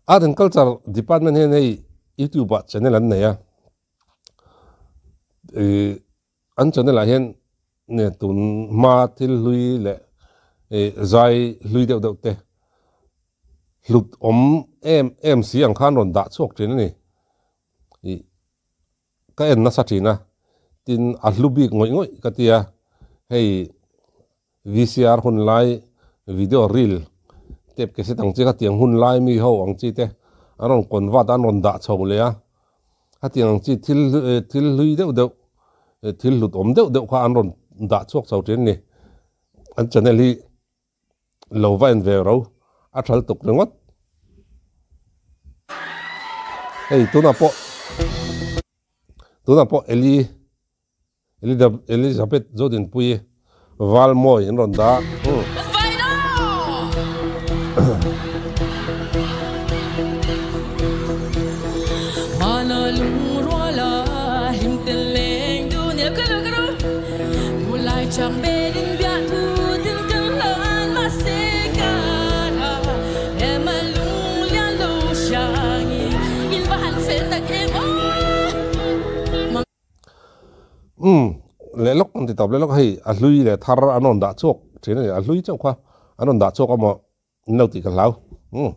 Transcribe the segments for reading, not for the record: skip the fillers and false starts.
Art and Culture Department hian hei YouTube ah channel an nei a, ih an channel ah hian nge tun hma thil hlui leh ih zai hlui deuh deuh te hlut awm em em si ang khan rawn dah chhuak thin a ni. Ih ka en nasa thin a, tin a hlu bik ngawih ngawih ka ti a, hei VCR hun lai video reel tape cassette ang chi kha tiang hun lai mi ho ang chi te an rawn convert a an rawn dah chho leh a, hetiang ang chi thil thil hlui deuh deuh thil hlut awm deuh deuh kha an rawn dah chhuak chho thin a ni. An channel hi lo va en ve ro a thal tuk ringawt. Hei tunah pawh tunah pawh Eli Elizabeth Zodinpuii Valmawi an rawn dah. Umm leh lawk an ti tawp leh lawk hei a hlui leh thar an rawn dah chhuak thin a ni a hlui chauh kha an rawn dah chhuak amaw in lo tih ka hlau umm.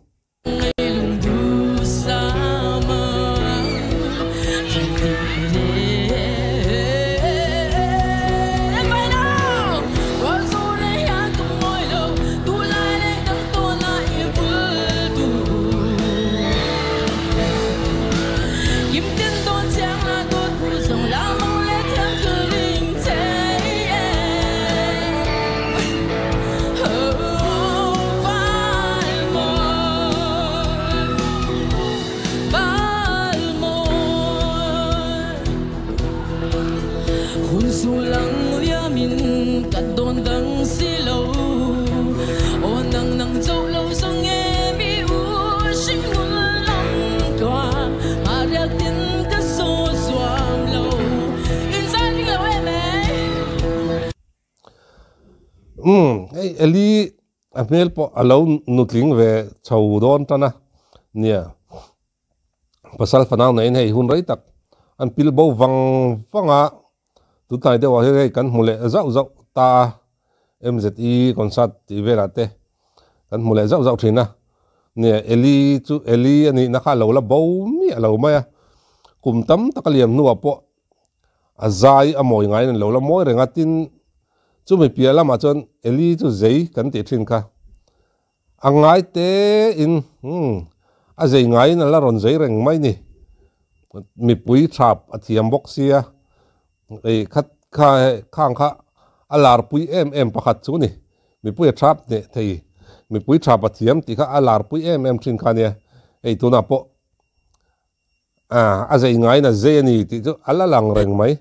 Umm hei Eli a hmel pawh a lo nutling ve chho dawn tan a nia pasal fanau neiin hei hun rei tak an pil bo vang vang a tunhnai deuh ah hian hei kan hmu leh zauh zauh ta a M_Z_E concert tih velah te kan hmu leh zauh zauh thin a nia Eli chu Eli a nihna kha a lo la bo miah lo mai a kum tam tak a liam hnuah pawh a zai a mawi ngaiin an lo la mawi reng a tin chumi piah lamah chuan Eli chu zei kan tih thin kha a ngai te in umm a zei ngaiin a la rawn zei reng mai ni mipui thap a thiam bawk sia ei khat kha khang kha a lar pui em em pakhat chu ni mipui a thap hneh thei mipui thap a thiam tih kha a lar pui em em thin kha nia hei tunah pawh. A zei ngaiin a zei a ni tih chu a la lang reng mai.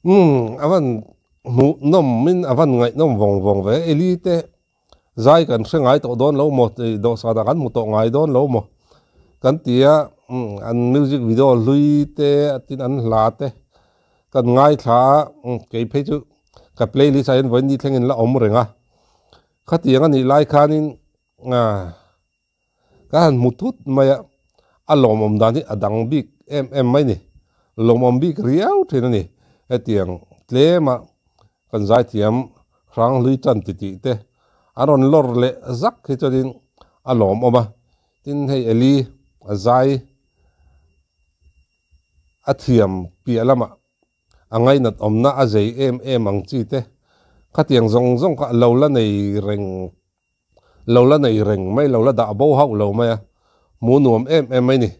Umm avan hmuh nawm in avan ngaih nawm vawng vawng ve Eli te zai kan hre ngai tawh dawn lo maw tih dawhsan ah kan hmu tawh ngai dawn lo maw kan ti a umm an music video hlui te tin an hla te kan ngaithla a umm kei phei chu ka playlist ah hian vawiin ni thleng in la awm reng a khatiang a nih lai khanin ah. Ka han hmu thut mai a, a lawmawm dan hi a dang bik em em mai ni. Lawmawm bik riau thin a ni. Hetiang tlema kan zaithiam Hranghlui tan titih te an rawn lawr leh zak hi chuanin a lawmawm a. Tin, hei Eli a zai a thiam piah lamah a ngainat awmna a zei em em ang chi te khatiang zawng zawng kha lo la nei reng Lo la nei reng mai, lo la dah bo hauh lo mai a, hmu nuam em em mai ni.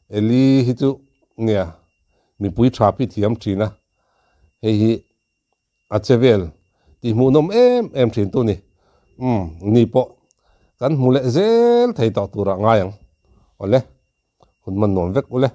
Eli hi chu nia mipui tha phi thiam thin a, hei hi a che vel tih hmuh nawm em em thin tu ni. Umm ni pawh kan hmu leh zel thei tawh turah ngai ang. Awle, hun man nuam vek ule.